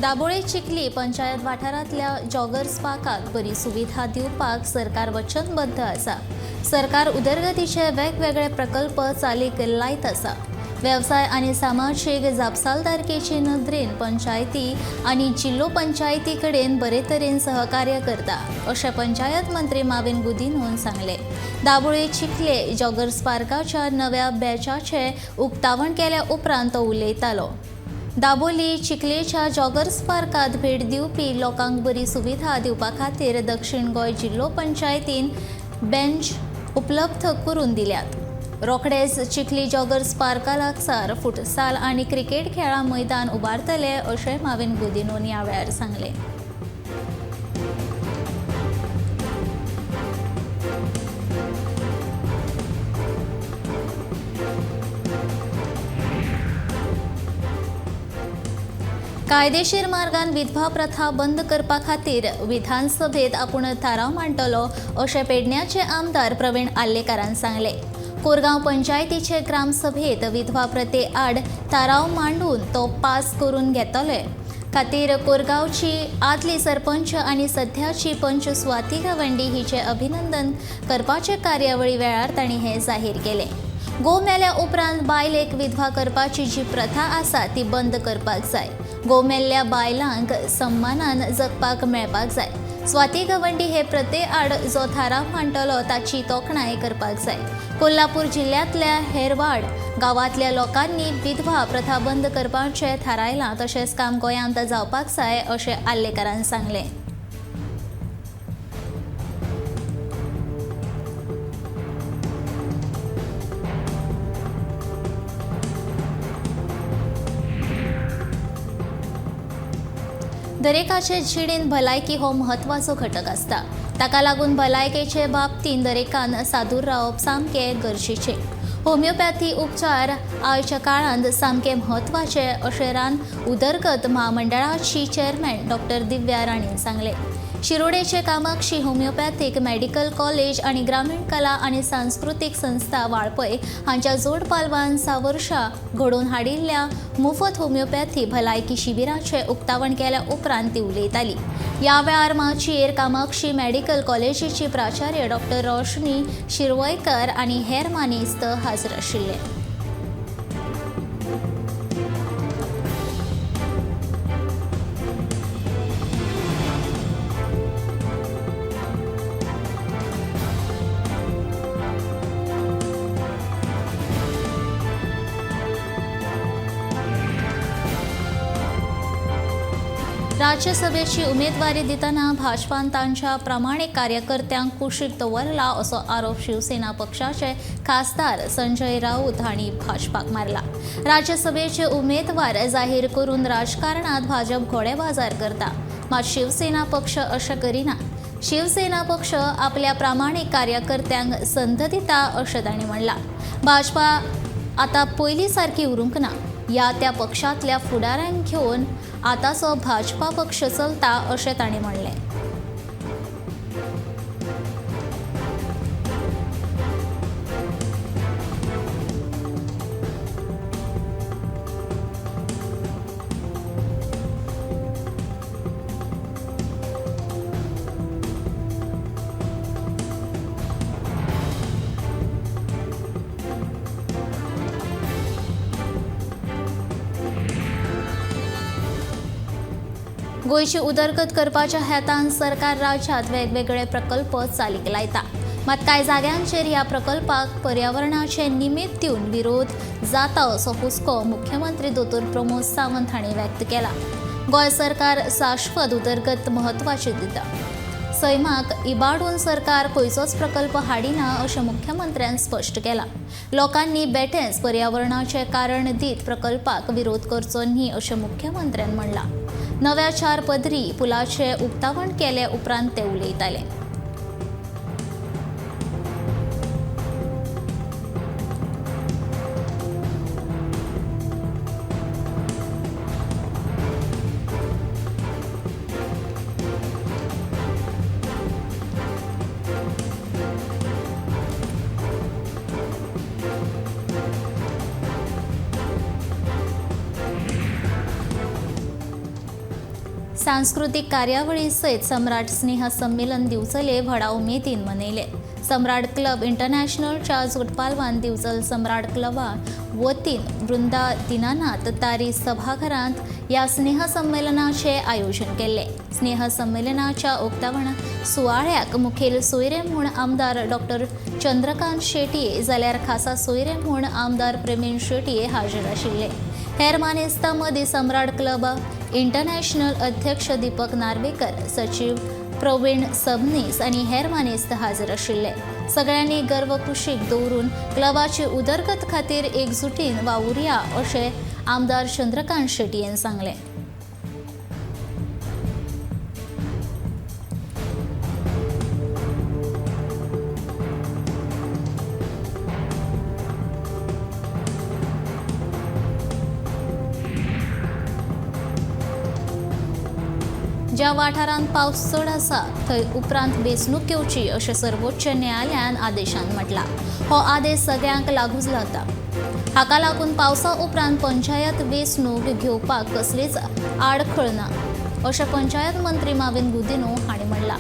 दाबोळे चिखली पंचायत वाठारांतल्या जॉगर्स पार्काक बरी सुविधा दिवपाक सरकार वचनबद्ध आसा. सरकार उदरगतीचे वेगवेगळे प्रकल्प चालीक लायत आसा. वेवसाय आनी सामाजीक जापसालदारकेचे नदरेन पंचायती आनी जिल्लो पंचायती कडेन बरे तरेन सहकार्य करता अशें पंचायत मंत्री माविन गुदिन्होन सांगलें. दाबोळे चिखले जॉगर्स पार्काच्या नव्या बॅचाचें उक्तावण केल्या उपरांत तो उलयतालो. दाबोली चिखलेच्या जॉगर्स पार्कात भेट दिवपी लोकांक बरी सुविधा दिवपा खातीर दक्षिण गोंय जिल्लो पंचायतीन बेंच उपलब्ध करून दिल्यात. रोखडेच चिखली जॉगर्स पार्का लागसार फुटसाल आनी क्रिकेट खेळां मैदान उबारतले अशें माविन गुदिन्होन ह्या वेळार सांगलें. कायदेशीर मार्गान विधवा प्रथा बंद करपा खातीर विधानसभेत आपूण थाराव मांडटलो अशें पेडण्याचे आमदार प्रवीण आर्लेकारान सांगलें. कोरगांव पंचायतीचे ग्रामसभेत विधवा प्रथे आड थाराव मांडून तो पास करून घेतले खातीर कोरगांवची आदली सरपंच आनी सध्याची पंच स्वाती गावंडी हिचे अभिनंदन करपाचे कार्यावळी वेळार तांणी हें जाहीर केलें. घोव मेल्या उपरांत बायलेक विधवा करपाची जी प्रथा आसा ती बंद करपाक जाय. घोव मेल्ल्या बायलांक सन्मानान जगपाक मेळपाक जाय. स्वाती गवंडी हे प्रथे आड जो थाराव मांडटलो ताची तोखणाय करपाक जाय. कोल्हापूर जिल्ल्यांतल्या हेरवाड गांवांतल्या लोकांनी विधवा प्रथा बंद करपाचें थारायलां तशेंच काम गोंयांत जावपाक जाय अशें आर्लेकारान सांगलें. दरेकाचे जिणेंत भलायकी हो म्हत्वाचो घटक आसता. ताका लागून भलायकेचे बाबतींत दरेकान सादूर रावप सामकें गरजेचें. होमिओपॅथी उपचार आयच्या काळांत सामकें म्हत्वाचे अशें रान उदरगत म्हामंडळाची चेअरमॅन डॉक्टर दिव्या राणीन सांगलें. शिरोडेचे कामाक्षी होमिओपॅथीक मेडिकल कॉलेज आनी ग्रामीण कला आनी सांस्कृतीक संस्था वाळपय हांच्या जोड पालवान 6 वर्षां घडोवन हाडिल्ल्या मुफत होमिओपॅथी भलायकी शिबिराचें उक्तावण केल्या उपरांत ती उलयताली. ह्या वेळार माचयेर कामाक्षी मेडिकल कॉलेजीची प्राचार्य डॉक्टर रोशनी शिरवयकर आनी हेर मानेस्त हाजीर आशिल्ले. राज्यसभेची उमेदवारी दितना भाजपान तांच्या प्रामाणीक कार्यकर्त्यांक कुशीक दवरला असो आरोप शिवसेना पक्षाचे खासदार संजय राऊत हांणी भाजपाक मारला. राज्यसभेचे उमेदवार जाहीर करून राजकारणात भाजप घोडेबाजार करता, मात शिवसेना पक्ष अशें करिना. शिवसेना पक्ष आपल्या प्रामाणीक कार्यकर्त्यांक संद दिता अशें तांणी म्हणलां. भाजपा आतां पयलीं सारकी उरूंक ना. ह्या त्या पक्षांतल्या फुडाऱ्यांक घेवन आतांचो भाजपा पक्ष चलता अशें तांणी म्हणलें. गोंयची उदरगत करपाच्या हेतान सरकार राज्यांत वेगवेगळे प्रकल्प चालीक लायता. मात कांय जाग्यांचेर ह्या प्रकल्पाक पर्यावरणाचें निमित्त दिवन विरोध जाता असो हुस्को मुख्यमंत्री दोतोर प्रमोद सावंत हांणी व्यक्त केला. गोंय सरकार शाश्वत उदरगत म्हत्वाची दिता. सैमाक इबाडून सरकार खंयचोच प्रकल्प हाडिना अशें मुख्यमंत्र्यान स्पश्ट केलां. लोकांनी बेठेंच पर्यावरणाचें कारण दीत प्रकल्पाक विरोध करचो न्ही अशें मुख्यमंत्र्यान म्हणलां. नव्या 4 पदरी पुलाचें उक्तावण केले उपरांत ते उलयताले. सांस्कृतीक कार्यावळी सयत सम्राट स्नेह संमेलन दिवचले व्हडा उमेदीन मनयले. सम्राट क्लब इंटरनॅशनलच्या जोडपालवान दिवचल सम्राट क्लबा वतीन वृंदा दिनानाथ तारी सभाघरांत ह्या स्नेह संमेलनाचें आयोजन केल्लें. स्नेह संमेलनाच्या उक्तावण सुवाळ्याक मुखेल सोयरे म्हूण आमदार डॉक्टर चंद्रकांत शेटये जाल्यार खासा सोयरे म्हूण आमदार प्रवीण शेटये हाजीर आशिल्ले. हेर मानेस्तां मदीं सम्राट क्लब इंटरनॅशनल अध्यक्ष दीपक नार्वेकर, सचीव प्रवीण सबनीस आनी हेर मानेस्त हाजीर आशिल्ले. सगळ्यांनी गर्व कुशीक दवरून क्लबाची उदरगत खातीर एकजुटीन वावुरया अशें आमदार चंद्रकांत शेटयेन सांगलें. ज्या वाठारांत पावस चड आसा थंय उपरांत वेंचणूक घेवची अशें सर्वोच्च न्यायालयान आदेशान म्हटलां. हो आदेश सगळ्यांक लागू जाता. हाका लागून पावसा उपरांत पंचायत वेंचणूक घेवपाक कसलीच आडखळ ना अशें पंचायत मंत्री माविन गुदिन्हो हांणी म्हणलां.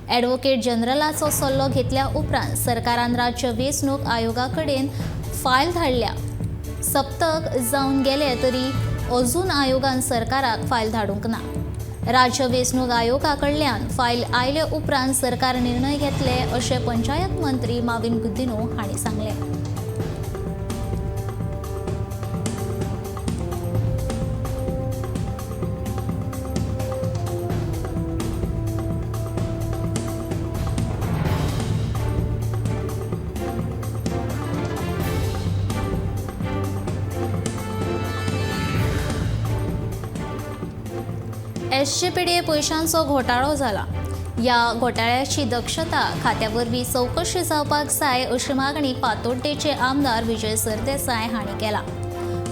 ॲडव्होकेट जनरलाचो सल्लो घेतल्या उपरांत सरकारान राज्य वेंचणूक आयोगा कडेन फायल धाडल्या. सप्तक जावन गेले तरी अजून आयोगान सरकाराक फायल धाडूंक ना. राज्य वेंचणूक आयोगा कडल्यान फायल आयले उपरांत सरकार निर्णय घेतले अशें पंचायत मंत्री माविन गुदिन्हो हांणी सांगलें. एसजीपीडीए पयशांचो घोटाळो जाला. ह्या घोटाळ्याची दक्षता खात्या वरवीं चवकशी जावपाक जाय अशी मागणी फातोड्डेचे आमदार विजय सरदेसाय हांणी केला.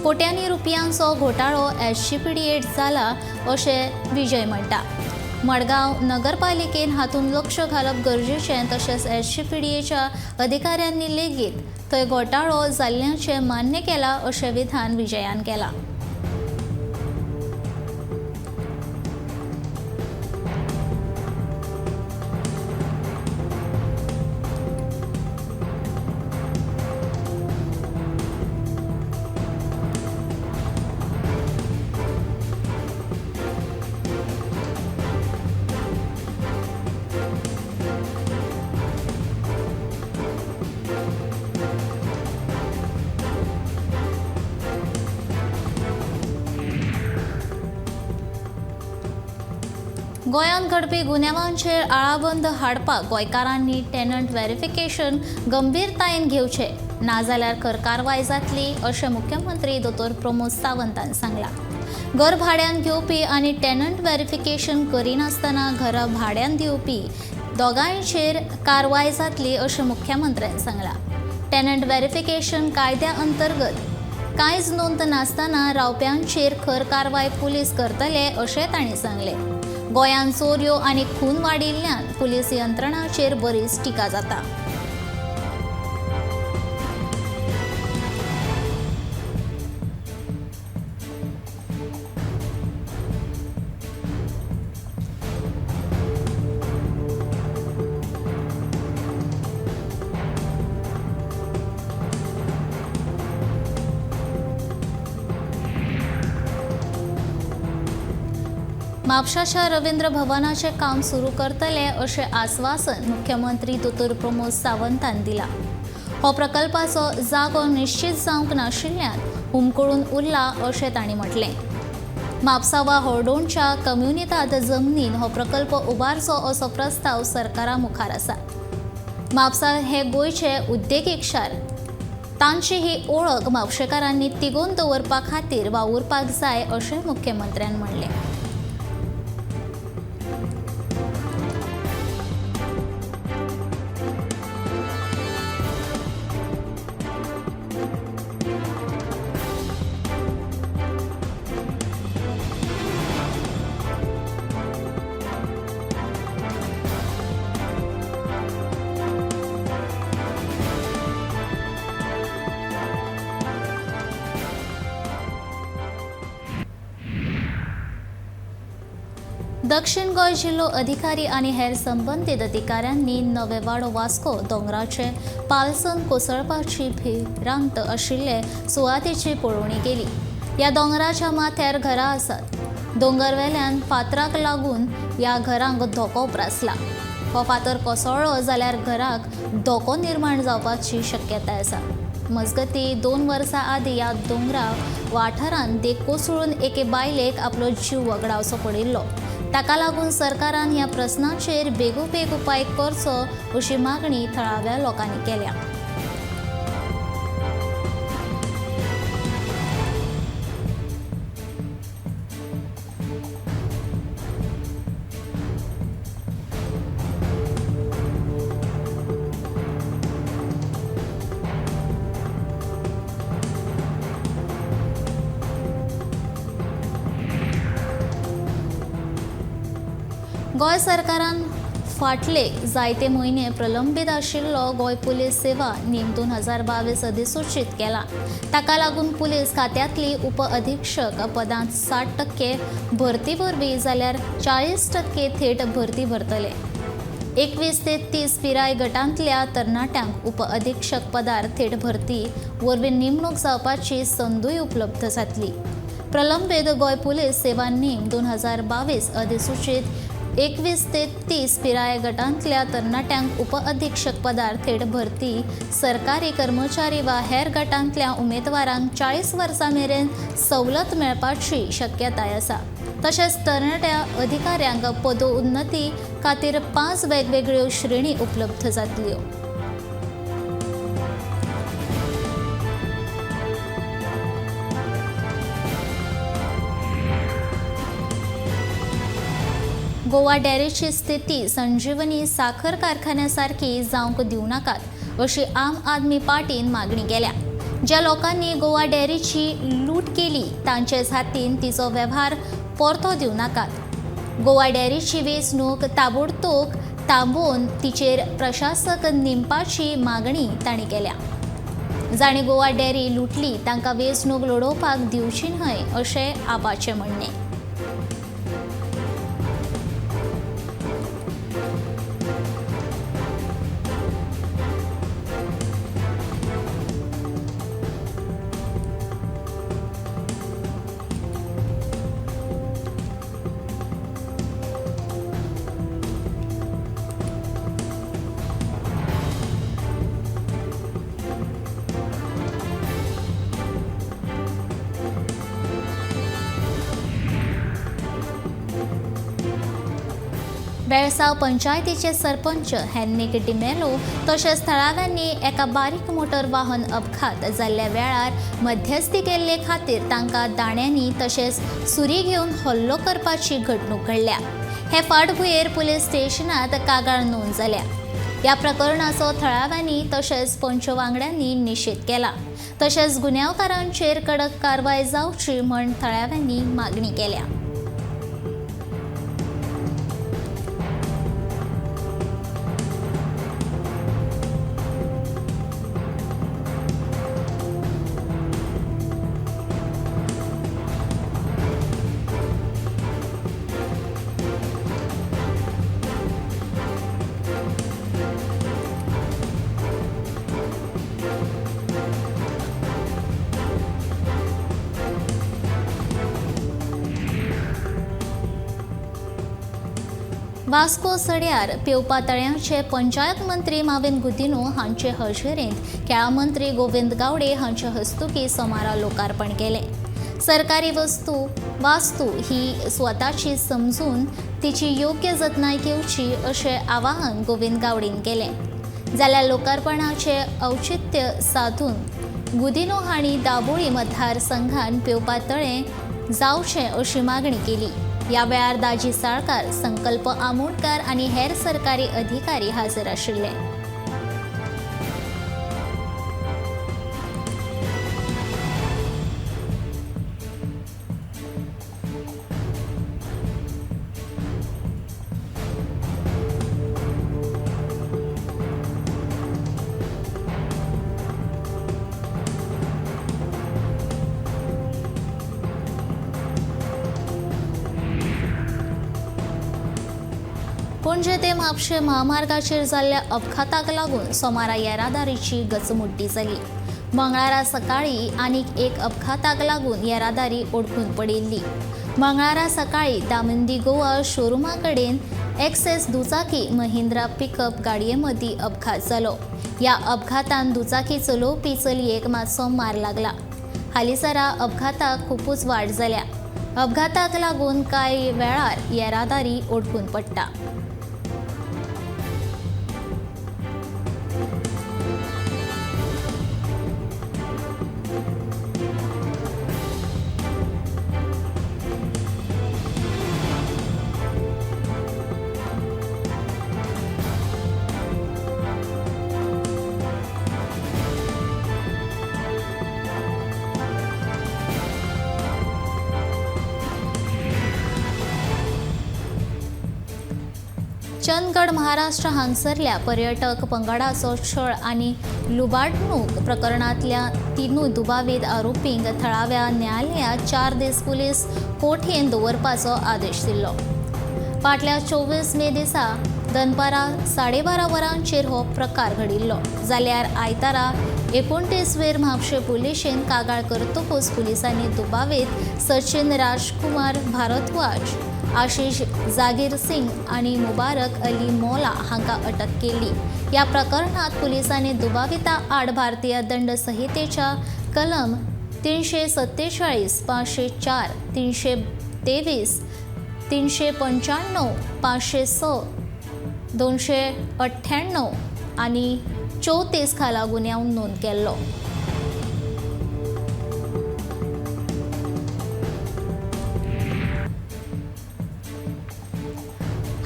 कोट्यांनी रुपयांचो घोटाळो एसजीपीडीएत जाला अशें विजय म्हणटा. मडगांव नगरपालिकेन हातूंत लक्ष घालप गरजेचें, तशेंच एसजीपीडीएच्या अधिकाऱ्यांनी लेगीत थंय घोटाळो जाल्ल्याचें मान्य केलां अशें विधान विजयान केलां. गोंयांत घडपी गुन्यांवांचेर आळाबंद हाडपाक गोंयकारांनी टेनंट व्हेरिफिकेशन गंभीरतायेन घेवचें, नाजाल्यार खर कारवाय जातली अशें मुख्यमंत्री दोतोर प्रमोद सावंतान सांगलां. घर भाड्यान घेवपी आनी टेनंट व्हेरिफिकेशन करिनासतना घरां भाड्यान दिवपी दोगांयचेर कारवाय जातली अशें मुख्यमंत्र्यान सांगलां. टेनंट व्हेरिफिकेशन कायद्या अंतर्गत कांयच नोंद नासतना रावप्यांचेर खर कारवाय पुलीस करतले अशें तांणी सांगलें. गोंयांत चोरयो आनी खून वाडिल्ल्यान पुलीस यंत्रणाचेर बरीच टिका जाता. म्हापशाच्या रवींद्र भवनाचें काम सुरू करतले अशें आस्वासन मुख्यमंत्री दोतोर प्रमोद सावंतान दिलां. हो प्रकल्पाचो जागो निश्चित जावंक नाशिल्ल्यान हुमकळून उरला अशें तांणी म्हटलें. म्हापसा वा हळदोणच्या कम्युनिताद जमनीन हो प्रकल्प उबारचो असो प्रस्ताव सरकारा मुखार आसा. म्हापसा हे गोंयचें उद्देगीक शार, तांची ही ओळख म्हापशेकारांनी तिगोवन दवरपा खातीर वावुरपाक जाय अशें मुख्यमंत्र्यान म्हणलें. दक्षिण गोंय जिल्लो अधिकारी आनी हेर संबंदीत अधिकाऱ्यांनी नवेवाडो वास्को दोंगराचे पालसन कोसळपाची भिरांत आशिल्ले सुवातेची पळोवणी केली. ह्या दोंगराच्या माथ्यार घरां आसात. दोंगर वेल्यान फातराक लागून ह्या घरांक धोको उप्रासला. हो फातर कोसळ्ळो जाल्यार घराक धोको निर्माण जावपाची शक्यताय आसा. मजगती 2 वर्सां आदीं ह्या दोंगरा वाठारांत देग कोसळून एके बायलेक आपलो जीव वगडावचो पडिल्लो. ताका लागून सरकारान ह्या प्रस्नाचेर बेगोबेग उपाय करचो अशी मागणी थळाव्या लोकांनी केल्या. गोंय सरकारान फाटले जायते म्हयने प्रलंबीत आशिल्लो गोंय पुलीस सेवा नेम 2022 अधिसूचीत केला. ताका लागून पुलीस खात्यांतली उप अधीक्षक पदांत 60% भरती वरवीं जाल्यार 40% थेट भरती भरतले. 21 ते 30 पिराय गटांतल्या तरणाट्यांक उप अधीक्षक पदार थेट भरती वरवीं नेमणूक जावपाची संदूय उपलब्ध जातली. प्रलंबीत गोंय पुलीस सेवा नेम 2022 अधिसूचीत 21 ते 30 पिराय गटांतल्या तरणाट्यांक उप अधीक्षक पदार थेट भरती सरकारी कर्मचारी वा हेर गटांतल्या उमेदवारांक 40 वर्सां मेरेन सवलत मेळपाची शक्यताय आसा. तशेंच तरणाट्या अधिकाऱ्यांक पदोन्नती खातीर 5 वेगवेगळ्यो श्रेणी उपलब्ध जातल्यो. गोवा डेअरीची स्थिती संजीवनी साखर कारखान्यासारखी जावंक दिवं नाकात अशी आम आदमी पार्टीन मागणी केल्या. ज्या लोकांनी गोवा डेअरीची लूट केली तांचेच हातीन तिचो वेव्हार परतो दिवं नाकात. गोवा डेअरीची वेंचणूक ताबडतोब थांबोवन तिचेर प्रशासक नेमपाची मागणी तांणी केल्या. जांणी गोवा डेअरी लुटली तांकां वेंचणूक लडोवपाक दिवची न्हय अशें आपाचें म्हणणें. वेळसाव पंचायतीचे सरपंच हेन्निक डिमेलो तशेंच थळाव्यांनी एका बारीक मोटर वाहन अपघात जाल्ल्या वेळार मध्यस्थी केल्ले खातीर तांकां दाण्यांनी तशेंच सुरी घेवन हल्लो करपाची घडणूक घडल्या. हे फाटभुंयेर पुलीस स्टेशनांत कागाळ नोंद जाल्या. ह्या प्रकरणाचो थळाव्यांनी तशेंच पंच वांगड्यांनी निशेध केला. तशेंच गुन्यांवकारांचेर कडक कारवाय जावची म्हूण थळाव्यांनी मागणी केल्या. वास्को सड्यार पेवपा तळ्याचे पंचायत मंत्री माविन गुदिन्हो हांचे हजेरेंत खेळां मंत्री गोविंद गावडे हांचे हस्तुकी सोमारा लोकार्पण केलें. सरकारी वास्तू ही स्वताची समजून तिची योग्य जतनाय घेवची अशें आवाहन गोविंद गावडेन केलें. जाल्यार लोकार्पणाचें औचित्य साधून गुदिन्हो हांणी दाबोळी मतदारसंघान पेवपा तळें जावचें अशी मागणी केली. ह्या वेळार दाजी साळकार, संकल्प आमोणकार आनी हेर सरकारी अधिकारी हाजीर आशिल्ले. पणजे ते म्हापशें म्हामार्गाचेर जाल्ल्या अपघाताक लागून सोमारा येरादारीची गचमुड्डी जाली. मंगळारा सकाळी आनीक एक अपघाताक लागून येरादारी ओडखून पडिल्ली. मंगळारा सकाळी दामंदी गोवा शोरुमा कडेन एक्सेस दुचाकी महिंद्रा पिकअप गाडये मदीं अपघात जालो. ह्या अपघातान दुचाकी चलोवपी चलयेक मातसो मार लागला. हालींसरा अपघाताक खुबूच वाड जाल्या. अपघाताक लागून कांय वेळार येरादारी ओडखून पडटा. चंदगड महाराष्ट्र हांगसरल्या पर्यटक पंगडाचो छळ आनी लुबाडणूक प्रकरणांतल्या तिनूय दुबावीत आरोपींक थळाव्या न्यायालयात 4 दीस पुलीस कोठयेंत दवरपाचो आदेश दिल्लो. फाटल्या 24 मे दिसा दनपारां 12:30 वरांचेर हो प्रकार घडिल्लो. जाल्यार आयतारा 29 वेर म्हापशें पुलिशेन कागाळ करतकूच पुलिसांनी दुबावीत सचिन राजकुमार भारद्वाज, आशिष जागीर सिंग आनी मुबारक अली मौला हांकां अटक केली. ह्या प्रकरणांत पुलिसांनी दुबाविता आड भारतीय दंड संहितेच्या कलम 347, 504, 323, 395, 506, 298 आनी 34 खाला गुन्यांव नोंद केल्लो.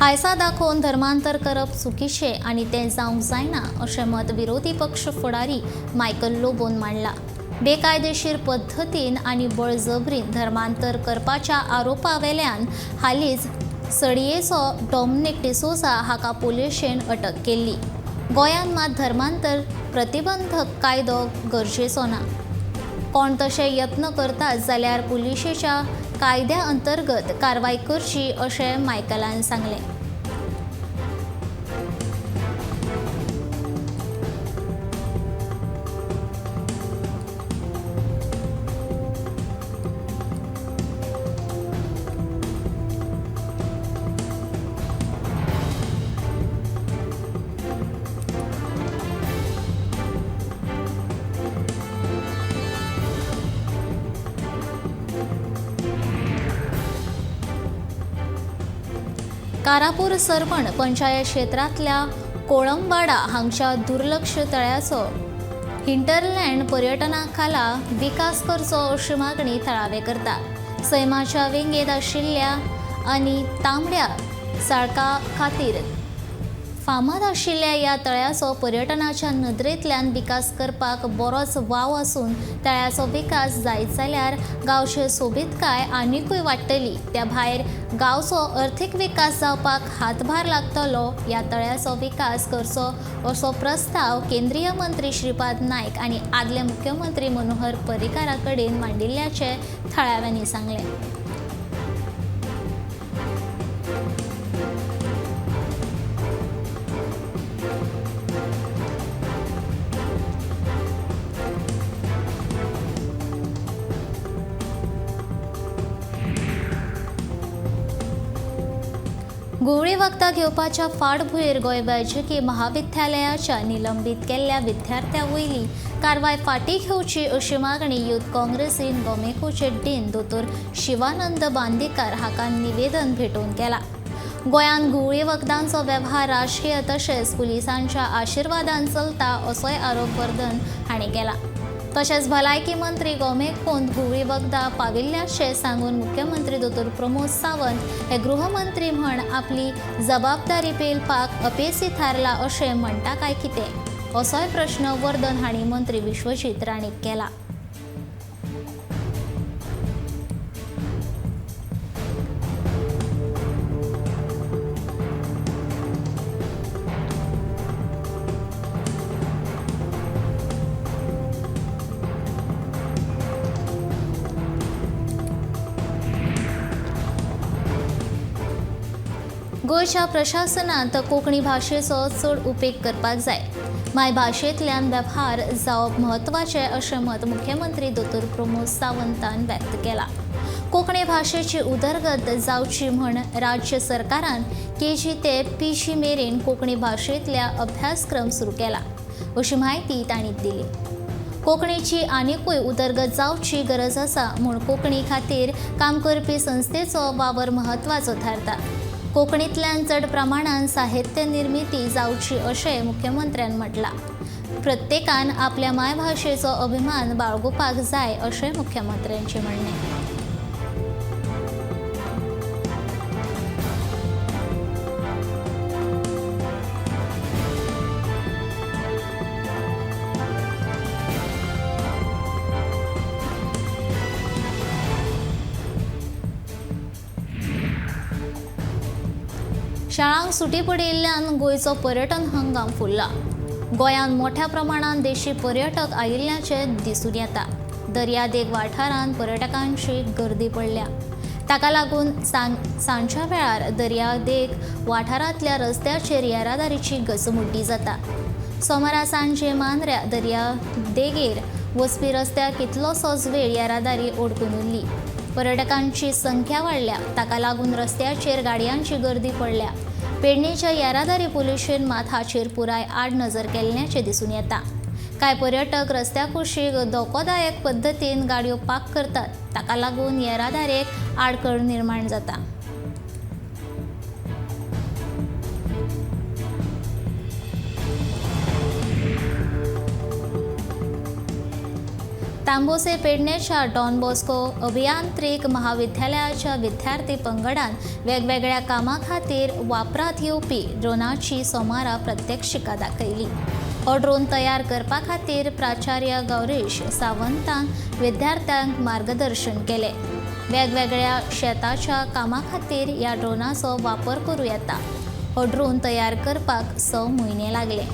हायसा दाखोवन धर्मांतर करप चुकीचें आनी तें जावंक जायना अशें मत विरोधी पक्ष फुडारी मायकल लोबोन मांडला. बेकायदेशीर पद्दतीन आनी बळजबरीन धर्मांतर करपाच्या आरोपा वेल्यान हालींच सडयेचो डॉमनिक डिसोजा हाका पुलिशेन अटक केल्ली. गोंयांत मात धर्मांतर प्रतिबंधक कायदो गरजेचो ना. कोण तशे यत्न करतात जाल्यार पुलिशेच्या कायद्या अंतर्गत कारवाय करची अशें मायकलान सांगलें. कारापूर सरवण पंचायत क्षेत्रांतल्या कोळंबवाडा हांगच्या दुर्लक्ष तळ्याचो हिंटरलँड पर्यटना खाला विकास करचो अशी मागणी थळावे करता. सैमाच्या वेंगेंत आशिल्ल्या आनी तांबड्या साळका खातीर फामाद आशिल्ल्या ह्या तळ्याचो पर्यटनाच्या नदरेंतल्यान विकास करपाक बरोच वाव आसून तळ्याचो विकास जायत जाल्यार गांवचे सोबीतकाय आनिकूय वाडटली. त्या भायर गांवचो अर्थीक विकास जावपाक हातभार लागतलो. ह्या तळ्याचो विकास करचो असो प्रस्ताव केंद्रीय मंत्री श्रीपाद नायक आनी आदले मुख्यमंत्री मनोहर पर्रीकारा कडेन मांडिल्ल्याचें थळाव्यांनी सांगलें. घुंवळी वखदां घेवपाच्या फाटभुंयेर गोंय वैजकी महाविद्यालयाच्या निलंबीत केल्ल्या विद्यार्थ्यां वयली कारवाय फाटीं घेवची अशी मागणी युथ काँग्रेसीन गोमेकोचे डीन दोतोर शिवानंद बांदेकार हाका निवेदन भेटोवन केला. गोंयांत घुंवळी वखदांचो वेव्हार राजकीय तशेंच पुलिसांच्या आशिर्वादान चलता असोय आरोप वर्धन हांणी केला. तशेंच भलायकी मंत्री गोमेकोंत घुंवळी वखदां पाविल्ल्याचें सांगून मुख्यमंत्री दोतोर प्रमोद सावंत हे गृहमंत्री म्हण आपली जबाबदारी पेलपाक अपेसी थारला अशें म्हणटा काय कितें असोय प्रश्न वर्धन हांणी मंत्री विश्वजीत राणेक केला. गोंयच्या प्रशासनांत कोंकणी भाशेचो चड उपेग करपाक जाय. मायभाशेंतल्यान वेव्हार जावप म्हत्वाचें अशें मत मुख्यमंत्री दोतोर प्रमोद सावंतान व्यक्त केलां. कोंकणी भाशेची उदरगत जावची म्हूण राज्य सरकारान केजी ते पीजी मेरेन कोंकणी भाशेंतल्या अभ्यासक्रम सुरू केला अशी म्हायती तांणी दिली. कोंकणीची आनिकूय उदरगत जावची गरज आसा म्हूण कोंकणी खातीर काम करपी संस्थेचो वावर म्हत्वाचो थारता. कोंकणींतल्यान चड प्रमाणान साहित्य निर्मिती जावची अशें मुख्यमंत्र्यान म्हटलां. प्रत्येकान आपल्या मायभाशेचो अभिमान बाळगुपाक जाय अशें मुख्यमंत्र्यांचें म्हणणें. शाळांक सुटी पडिल्ल्यान गोंयचो पर्यटन हंगाम फुल्ला. गोंयांत मोठ्या प्रमाणात देशी पर्यटक आयिल्ल्याचें दिसून येता. दर्यादेग वाठारांत पर्यटकांची गर्दी पडल्या. ताका लागून सांजच्या वेळार दर्यादेग वाठारांतल्या रस्त्याचेर येरादारीची गचमुड्डी जाता. सोमारा सांजे मांद्र्या दर्यादेगेर वचपी रस्त्यार कितलोसोच वेळ येरादारी ओडकून उरली. पर्यटकांची संख्या वाडल्या, ताका लागून रस्त्याचेर गाडयांची गर्दी पडल्या. पेडणेच्या येरादारी पुलिशेन मात हाचेर पुराय आडनजर केल्ल्याचें दिसून येता. कांय पर्यटक रस्त्या कुशीक धोकोदायक पद्दतीन गाडयो पार्क करतात, ताका लागून येरादारेक आडखळ निर्माण जाता. तांबोसे पेडणेच्या डॉन बॉस्को अभियांत्रिक महाविद्यालयाच्या विद्यार्थी पंगडान वेगवेगळ्या कामां खातीर वापरात येवपी ड्रोनाची सोमारा प्रात्यक्षिकां दाखयली. हो ड्रोन तयार करपा खातीर प्राचार्य गौरीश सावंतान विद्यार्थ्यांक मार्गदर्शन केलें. वेगवेगळ्या शेताच्या कामां खातीर ह्या ड्रोनाचो वापर करूं येता. हो ड्रोन तयार करपाक 6 म्हयने लागले.